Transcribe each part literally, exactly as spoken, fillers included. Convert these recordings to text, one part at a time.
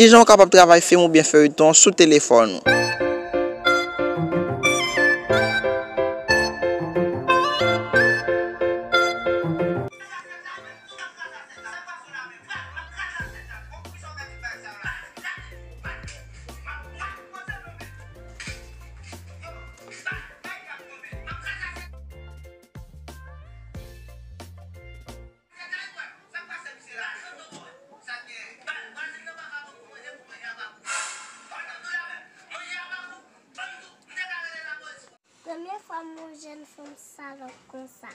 Kijan w kapab travay fim oubyen feyton sou telefòn ou? Premye fwa m wè yon jèn fanm salòp konsa.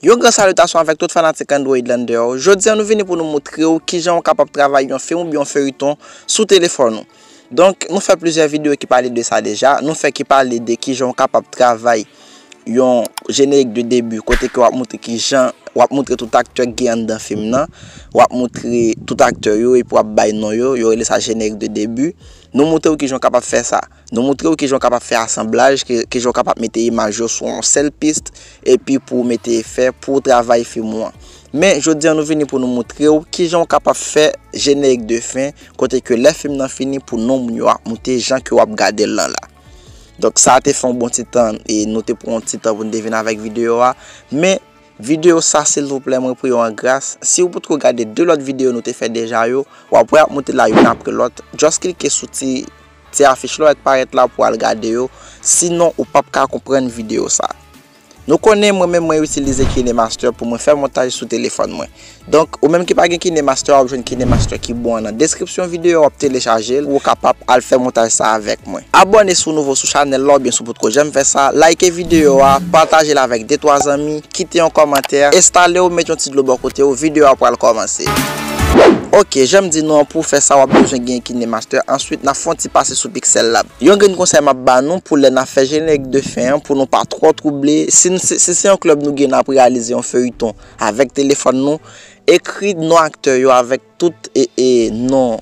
Yon gran salitasyon avèk tout fanatik Android lan deyò. Jodi a nou vini pou nou moutre w kijan w kapab travay yon fim oubyen yon feyton sou telefòn ou. Donk, nou fè plizyè videyo ki pale de sa deja. Nou fè ki pale de kijan w kapab travay yon jenerik de debi, kote ke w ap moutre kijan, w ap moutre tout aktè k gen anndan fim nan, w ap moutre tout aktè yo, epi w ap bay non yo, yo rele sa jenerik de debi. Nou moutre w kijan w kapab fè sa. Nou moutre w kijan w kapab fè asanblaj, ki, kijan w kapab mete imaj yo sou yon sèl pis, epi pou w mete efè, pou w travay fim ou an. Men, jodi a, nou vini pou nou moutre w kijan w kapab fè jenerik de fen, kote ke lè fim nan fini, pou non moun yo ap moute jan ke w ap gade l lan la. Donk, sa te fè yon bon ti tan, e nou te pran yon ti tan pou nou te vin avèk videyo a. Men, videyo sa, silvouplè, mwen priye w an gras. Si w potko gade de lòt videyo nou te fè deja yo, w ap wè y ap moute la youn apre lòt. Just klike sou ti, ti afich la w wè k parèt la pou w al gade yo. Sinon, ou p ap ka konprann videyo sa. Nou konnen mwen menm mwen itilize KineMaster pou mwen fè montaj sou telefòn mwen. Donk, ou menm ki pa gen KineMaster, w ap jwenn KineMaster ki bon an nan deskripsyon videyo, w ap telechaje l pou w kapab al fè montaj sa avèk mwen. Abòne si w nouvo sou chanèl la oubyen si w potko janm fè sa, like videyo a, pataje l avèk de twa zanmi, kite yon kòmantè, enstale w, mete yon ti dlo bò kote w, videyo a pral kòmanse. Ok, jan m di nou an, pou w fè sa, w ap bezwen gen KineMaster. Answit, n ap fè yon ti pase sou PixelLab. Yon grenn konsèy m ap ba nou pou lè n ap fè jenerik de fen an, pou nou pa twò twouble. Si n, si, si se yon klèb nou gen, n ap reyalize yon feyton avèk telefòn nou, ekri non aktè yo avèk tout e, e non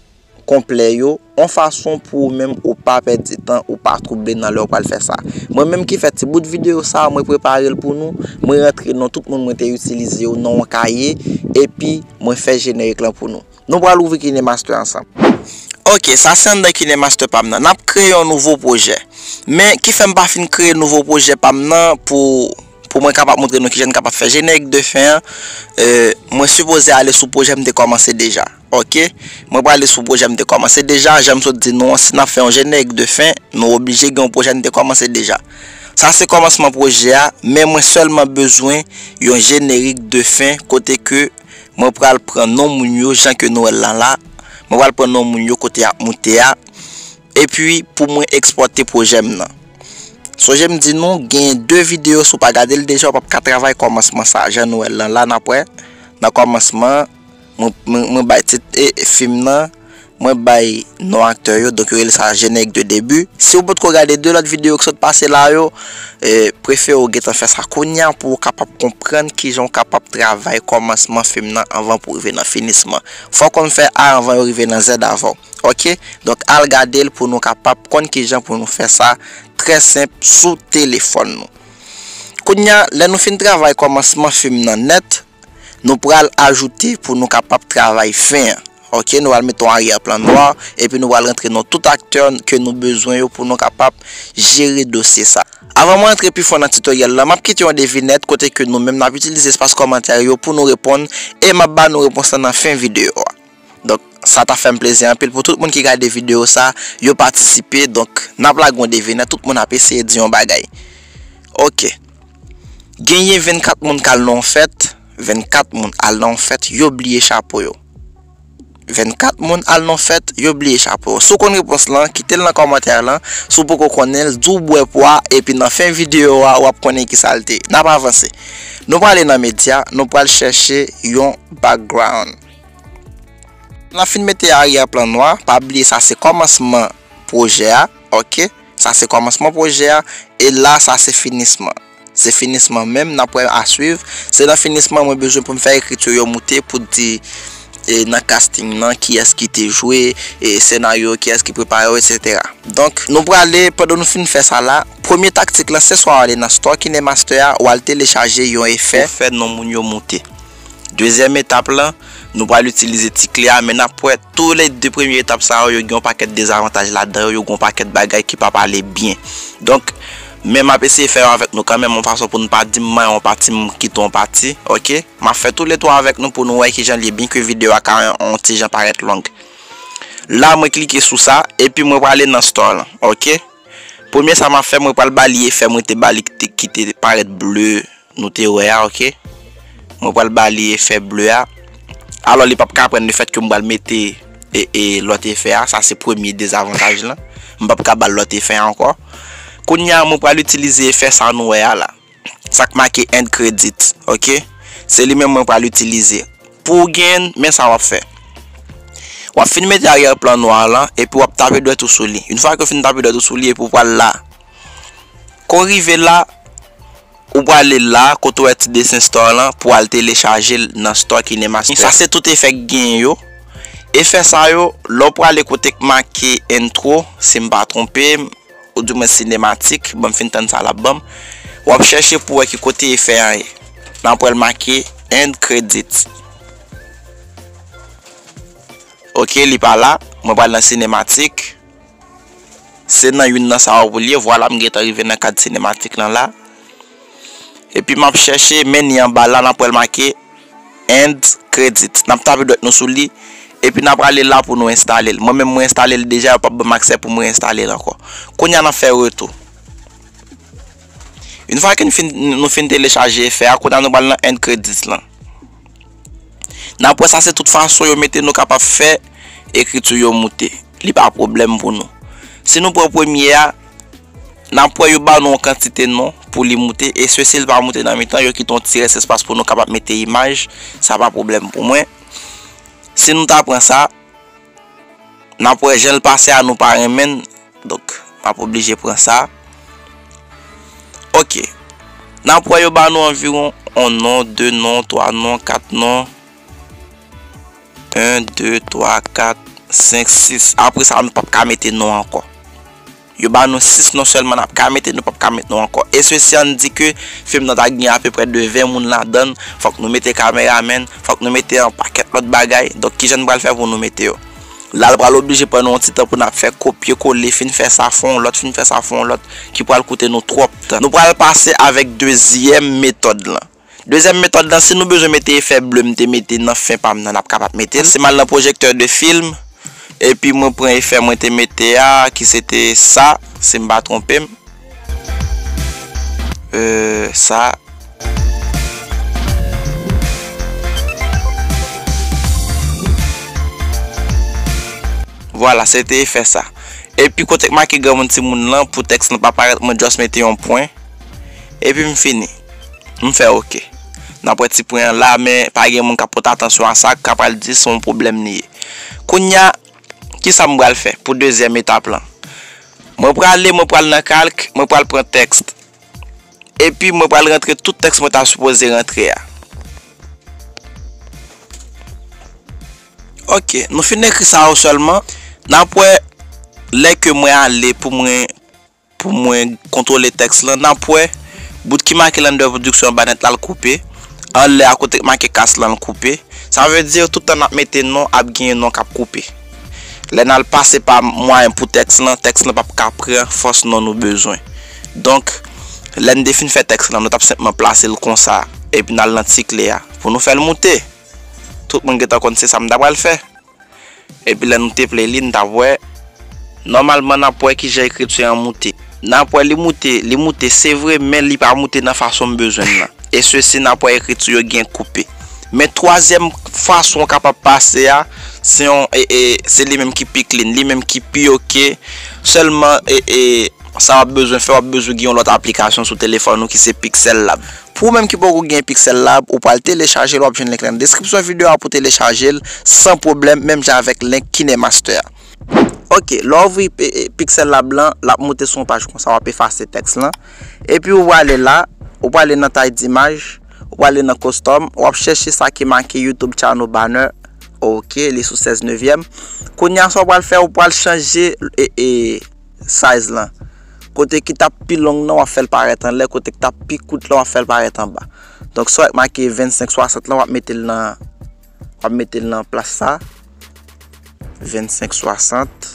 konplè yo, yon fason pou ou menm ou pa pèdi tan, ou pa twouble nan lè w pral fè sa. Mwen menm ki fè ti bout videyo sa, mwen prepare l pou nou, mwen rantre non tout moun mwen te itilize yo nan yon kaye, epi mwen fè jenerik lan pou nou. Nou pral ouvri KineMaster ansanm. Ok, sa se anndan KineMaster pa m nan. N ap kreye yon nouvo pwojè. Men, ki fè m pa fin kreye nouvo pwojè pa m nan pou, pou mwen kapab montre nou kijan n kapab fè jenerik de fen an, e, mwen sipoze ale sou pwojè m te kòmanse deja. Ok? Mwen prale sou pwojè m te kòmanse deja. Jan m sot di nou an, si n ap fè yon jenerik de fen, nou oblije gen yon pwojè n te kòmanse deja. Sa se kòmansman pwojè a, men mwen sèlman bezwen yon jenerik de fen kote ke mwen pral pran non moun yo jan ke nou wè l lan la. Mwen pral pran non moun yo kote y ap moute a. Epi pou mwen ekspòte pwojè m nan. Sonje m di nou, gen de videyo, si w pa gade l deja, w p ap ka travay kòmansman sa. Jan nou wè l lan la, n ap wè. Nan kòmansman, mwen, mwen, mwen bay tit e fim nan, mwen bay non aktè yo, donk yo rele sa jenerik de debi. Si w potko gade de lòt videyo ki sot pase la yo, e, prefere w gentan fè sa kounye a pou w kapab konprann kijan w kapab travay kòmansman fim nan anvan pou w rive nan finisman. Fò w konn fè A anvan yo rive nan Z avè w. Ok? Donk, al gade l pou nou kapab konn kijan pou nou fè sa trè senp sou telefòn nou. Kounye a, lè nou fin travay kòmansman fim nan nèt, nou pral ajoute pou nou kapab travay fen an. Ok, nou pral mete yon aryè plan nwa, epi nou pral rantre non tout aktè ke nou bezwen yo pou nou kapab jere dosye sa. Avan mwen rantre pi fon nan titoryèl la, m ap kite yon devinèt kote ke nou menm n ap itilize espas kòmantè yo pou nou reponn, e m ap ba nou repons lan nan fen videyo a. Donk, sa ta fè m plezi anpil pou tout moun ki gade videyo sa, yo patisipe. Donk, n ap lage yon devinèt, tout moun ap eseye di yon bagay. Ok. Genyen vennkat moun k al nan yon fèt, vennkat moun al nan yon fèt, yo bliye chapo yo. Vennkat moun al nan yon fèt, yo bliye chapo yo. Si w konn repons lan, kite l nan kòmantè lan. Si w poko konnen l, di w bwè pwa, epi nan fen videyo a, w ap konnen ki sa l te ye. N ap avanse. Nou prale nan medya, nou pral chèche yon background. N ap fin mete aryè plan nwa, pa bliye sa se kòmansman pwojè a, ok? Sa se kòmansman pwojè a, e la sa se finisman. Se finisman menm, n ap wè a swiv. Se nan finisman mwen bezwen pou m fè ekriti yo moute pou di e nan casting nan, kiyès ki te jwe, e senaryo, kiyès ki prepare yo, etsetera. Donk, nou prale, pandan nou fin fè sa la, premye taktik lan, se swa w ale nan store KineMaster a, w al telechaje yon efè pou fè non moun yo moute. Dezyèm etap lan, nou pral itilize ti kle a, men n ap wè tou le de premye etap sa yo, yo gen yon pakèt dezavantaj ladan yo, yo gen yon pakèt bagay ki p ap ale byen. Donk, men m ap eseye fè yo avèk nou kanmenm, yon fason pou n pa di m manyen yon pati, m kite yon pati, oke? M ap fè tou le twa avèk nou pou nou wè kijan l ye, byenke videyo a ka yon ti jan parèt long. La, mwen klike sou sa, epi mwen prale nan store lan, oke? Premye sa m ap fè, mwen pral ba li efè mwen te ba li ki te, ki te parèt ble, nou te wè a, oke? Mwen pral ba li efè ble a. Alò, li p ap ka pran lefètke m pral mete e, e lòt efè a, sa se premye dezavantaj lan. M p ap ka ba l lòt efè a ankò. Kounye a, mwen pral itilize efè sa nou wè a la. Sa k make end credit, oke? Se li menm mwen pral itilize. Pou w gen, men sa w ap fè. W ap fin mete aryè plan nwa lan, epi w ap tape dwèt ou sou li. Yon fwa ke w fin tape dwèt ou sou li, epi w pral la. Kon w rive la, ou prale la, kote w wè ti desen store lan, pou w al telechaje l nan store KineMaster. Sa se tout efè k genyen yo. Efè sa yo, lè w prale kote k make intro, si m pa twonpe m, oudimwen sinematik, ban m fin tann sa l ap ban m. W ap chèche pou w wè ki kote efè a ye. Nan pral make end credit. Oke, li pa la. Mwen pral nan sinematik. Se nan youn nan sa yo pou l ye. Vwala, m gentan rive nan kad sinematik lan la. Epi m ap chèche, men ni anba la, nan pral make end credit. N ap tape dwèt nou sou li, epi n ap prale la pou nou enstale l. Mwen menm, mwen enstale l deja, yo p ap ban m aksè pou mwen enstale l ankò. Kounye a, n ap fè retou. Yon fwa ke n fin, nou fin telechaje efè a, kounye a, nou pral nan end credit lan. N ap wè sa se tout fason yo mete nou kapab fè ekriti yo moute. Li pa pwoblèm pou nou. Si nou pran premye a, n ap wè yo ba nou yon kantite non pou li moute, e sesi l pa moute nan mitan, yo kite yon ti rès espas pou nou kapab mete imaj, sa pa pwoblèm pou mwen. Si nou ta pran sa, n ap wè jan l pase a nou pa renmen l, donk, n ap oblije pran sa. Oke. N ap wè yo ba nou anviwon yon non, de non, twa non, kat non. En, de, twa, kat, senk, sis. Apre sa, nou p ap ka mete non ankò. Yo ba nou sis non sèlman n ap ka mete, nou p ap ka mete non ankò. E sesi, ann di ke fim nan ta gen apeprè de ven moun ladan l, fòk nou mete kameramèn, fòk nou mete yon pakèt lòt bagay. Donk, kijan n pral fè pou nou mete yo? La, l pral oblije pran nou yon ti tan pou n ap fè kopye kole, fin fè sa fè yon lòt, fin fè sa fè yon lòt, ki pral koute nou twòp tan. Nou pral pase avèk dezyèm metòd lan. Dezyèm metòd lan, si nou bezwen mete efè ble m te mete nan fen pa m nan, n ap kapab mete l. Se m al nan pwojektè de fim, epi mwen pran efè mwen te mete a, ki se te sa, si m pa twonpe m. Euh, sa. Vwala, se te efè sa. Epi kote k make granmoun timoun lan, pou tèks lan pa parèt, mwen just mete yon pwen. Epi m fini. M fè oke. N ap wè ti pwen an la, men pa gen moun k ap pote atansyon a sa, k ap pral di se yon pwoblèm li ye. Kounye a, kisa m pral fè pou dezyèm etap lan? Mwen prale, mwen pral nan kalk, mwen pral pran tèks. Epi mwen pral rantre tout tèks mwen ta sipoze rantre a. Oke, nou fin ekri sa yo sèlman. N ap wè lè ke mwen ale pou mwen, pou mwen kontwole tèks lan, n ap wè bout ki make Lander Production anba nèt la l koupe. Anlè a kote k make kas lan l koupe. Sa vle di tout tan n ap mete non, ap genyen non k ap koupe. Lè n al pase pa mwayen pou tèks lan, tèks lan p ap ka pran fòs non nou bezwen. Donk, lè n te fin fè tèks lan, nou t ap senpman plase l konsa, epi n al nan ti kle a pou nou fè l moute. Tout moun gentan konn se sa m ta pral fè. Epi lè nou te play li, n t ap wè. Nòmalman, n ap wè kijan ekriti an moute. N ap wè li moute, li moute, se vre, men li pa moute nan fason m bezwen l lan. E sesi, n ap wè ekriti yo gen koupe. Men twazyèm fason w kapab pase a, se yon, e, e, se li menm ki pi clean, li menm ki pi oke. Sèlman, e, e, sa w ap bezwen fè, w ap bezwen gen yon lòt aplikasyon sou telefòn ou ki se Pixel Lab. Pou ou menm ki poko gen Pixel Lab, ou pral telechaje l, w ap jwenn link lan nan deskripsyon videyo a pou telechaje l san pwoblèm, menm jan avèk link KineMaster a. Oke, lè w ouvri, e, e, Pixel Lab lan, l ap moute sou yon paj konsa, w ap efase tèks lan. Epi ou prale la, ou prale nan taille d'image, ou prale nan custom, w ap chèche sa ki make YouTube channel banner. Ok, li sou sèz nevyèm. Kounye a sa w pral fè, ou pral chanje e, e, size lan. Kote ki t ap pi long nan, w ap fè l parèt anlè, kote ki t ap pi kout lan, w ap fè l parèt anba. Donk sa w wè k make vennsenk swasant lan, w ap mete l nan, w ap mete l nan plas sa. Vennsenk swasant,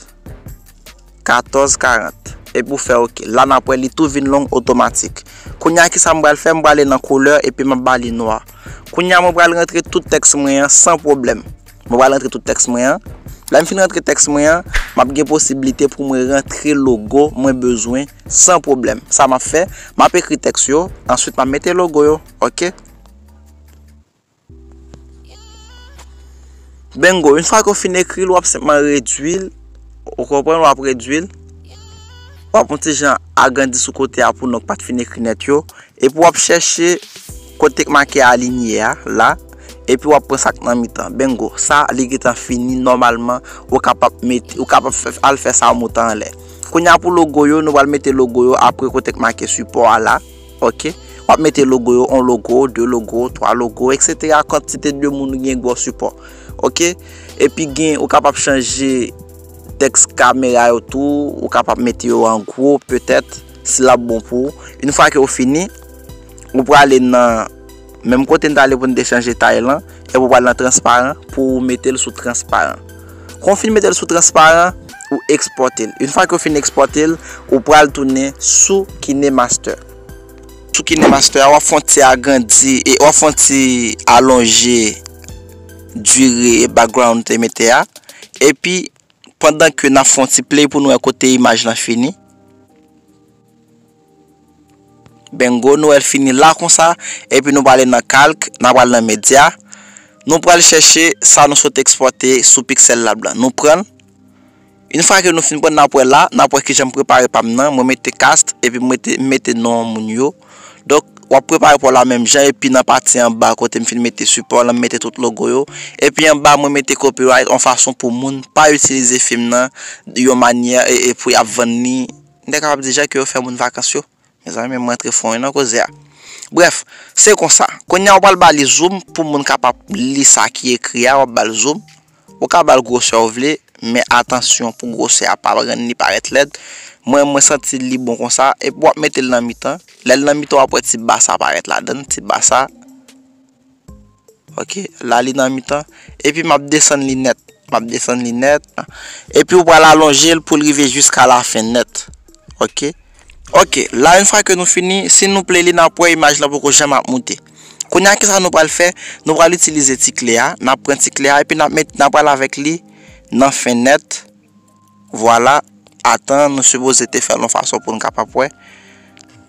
katòz karant. Epi w fè ok. La n ap wè li tou vin long otomatik. Kounye a kisa m pral fè? M prale nan koulè epi m ap ba li nwa. Kounye a mwen pral rantre tout tèks mwen an san pwoblèm. Mwen pral rantre tout tèks mwen an. Lè m fin rantre tèks mwen an, m ap gen posiblite pou mwen rantre logo mwen bezwen san pwoblèm. Sa m ap fè, m ap ekri tèks yo, answit m ap mete logo yo. Ok? Bingo, yon fwa ke w fin ekri l, w ap senpman redwi l. Ou konprann, w ap redwi l. W ap yon ti jan agrandi sou kote a pou non k pa t fin ekri nèt yo. Epi w ap chèche kote k make alinye a, la. Epi w ap pran sa k nan mitan. Bingo, sa, li gentan fini. Nòmalman, ou kapab mete, ou kapab fè, al fè sa moute anlè. Kounye a pou logo yo, nou pral mete logo yo apre kote k make sipò a la. Ok? W ap mete logo yo, yon logo, de logo, twa logo, et cetera. Kantite de moun ou gen gwo sipò. Ok? Epi gen, ou kapab chanje tèks kamera yo tou, ou kapab mete yo an gwo, petèt, si l ap bon pou ou. Yon fwa ke w fini, ou prale nan menm kote n t ale pou n te chanje tay lan, epi w pral nan transparan pou w mete l sou transparan. Kan w fin mete l sou transparan, ou ekspòte l. Yon fwa ke w fin ekspòte l, ou pral tounen sou KineMaster. Sou KineMaster a, w ap fè yon ti agrandi, e w ap fè yon ti alonje dire background te mete a. Epi, pandan ke n ap fè yon ti play pou nou wè kote imaj lan fini. Bingo, nou wè l fini la konsa. Epi nou prale nan kalk, n a pral nan medya. Nou pral chèche sa nou sot ekspòte sou Pixel Lab lan. Nou pran l. Yon fwa ke nou fin pran l, n ap wè la, n ap wè kijan m prepare pa m nan. Mwen mete cast, epi m mete, m mete non moun yo. Donk, w ap prepare pa w la menm jan, epi nan pati anba kote m fin mete sipò lan, m mete tout logo yo. Epi anba, mwen mete copyright, yon fason pou moun pa itilize fim nan yon manyè e, e pou y ap vann li. M te kapab di jan ke yo fè moun vakans yo. Mezanmi, men m rantre fon nan koze a. Brèf, se konsa. Kounye a, w pral ba li zoom pou moun kapab li sa ki ekri a, w ap ba l zoom. Ou ka ba l gwosè w vle, men atansyon pou gwosè a pa rann li parèt lèd. Mwen, mwen santi li bon konsa, epi w ap mete l nan mitan. Lè l nan mitan, w ap wè ti ba sa parèt ladan l, ti ba sa. Ok, la li nan mitan. Epi m ap desann li nèt. M ap desann li nèt. Epi ou pral alonje l pou l rive jiska lafen nèt. Ok. Ok, la yon fwa ke nou fini, si nou play li, n ap wè imaj lan poko janm ap moute. Kounye a, kisa nou pral fè? Nou pral itilize ti kle a. N ap pran ti kle a epi n ap met, n ap pral avèk li nan fen nèt. Vwala, atan, nou sipoze te fè l yon fason pou n kapab wè.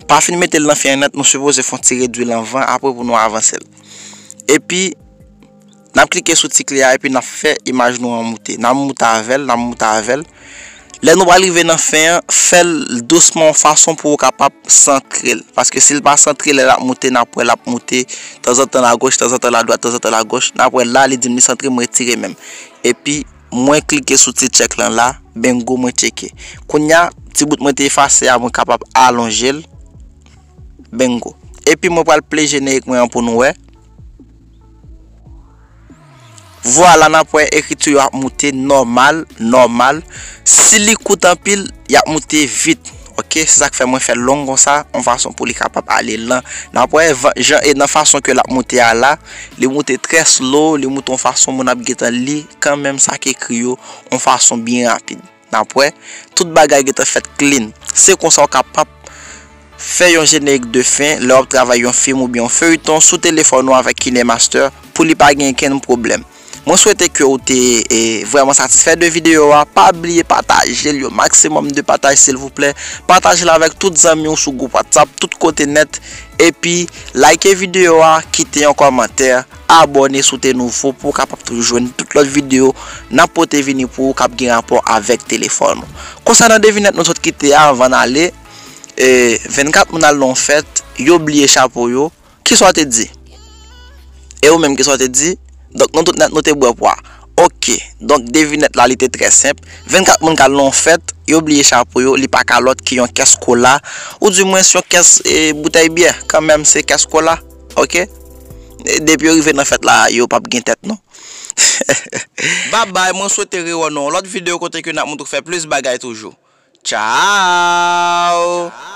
Pa fin mete l nan fen nèt, nou sipoze fè yon ti redwi l anvan, apre pou nou avanse l. Epi, n ap klike sou ti kle a, epi n ap fè imaj nou an moute. N ap moute avè l, n ap moute avè l. Lè nou pral rive nan fen an, fè l dousman yon fason pou w kapab santre l. Paske si l pa santre, lè l ap moute, n ap wè l ap moute, tanzantan lagòch, tanzantan ladwat, tanzantan lagòch. N ap wè la, li di m li santre, m retire men m. Epi, mwen klike sou ti tchèk lan la, bingo, mwen tcheke. Kounye a, ti bout mwen te efase a, mwen kapab alonje l. Bingo. Epi mwen pral play jenerik mwen an pou nou wè. Vwala, n ap wè ekriti yo ap moute nòmal, nòmal. Si li kout anpil, y ap moute vit. Ok, se sa k fè mwen fè l long konsa, yon fason pou li kapab ale lan. N ap wè van-, jan e nan fason ke l ap moute a la, li moute trè slow, li moute yon fason moun ap gentan li kanmenm sa k ekri yo, yon fason byen rapid. N ap wè, tout bagay gentan fèt clean. Se konsa w kapab fè yon jenerik de fen lè w ap travay yon fim oubyen yon feyton sou telefòn ou avèk KineMaster pou li pa gen kenn pwoblèm. Mwen swete ke w te, e, vrèman satisfè de videyo a. Pa bliye pataje l, yon maksimòm de pataj, silvouplè. Pataje l avèk tout zanmi w sou gwoup WhatsApp, tout kote nèt. Epi, like videyo a, kite yon kòmantè, abòne si w te nouvo pou w kapab toujou jwenn tout lòt videyo n ap pote vini pou ou k ap gen rapò avèk telefòn ou. Konsènan devinèt nou sot kite a, anvan n ale, e, vennkat moun al nan yon fèt, yo bliye chapo yo. Kisa w te di? E ou menm, kisa w te di? Donk, nou tout nèt, nou te bwè pwa. Ok, donk devinèt la li te trè senp. Vennkat moun k al nan yon fèt, yo bliye chapo yo, li pa ka lòt ke yon kès kola, oudimwens yon kès e, boutèy byè, kanmenm se kès kola, ok? E, depi yo rive nan fèt la, yo p ap gen tèt non. Babay, mwen swete rewè nou yon lòt videyo kote ke n ap montre w fè plis bagay toujou. Tchao!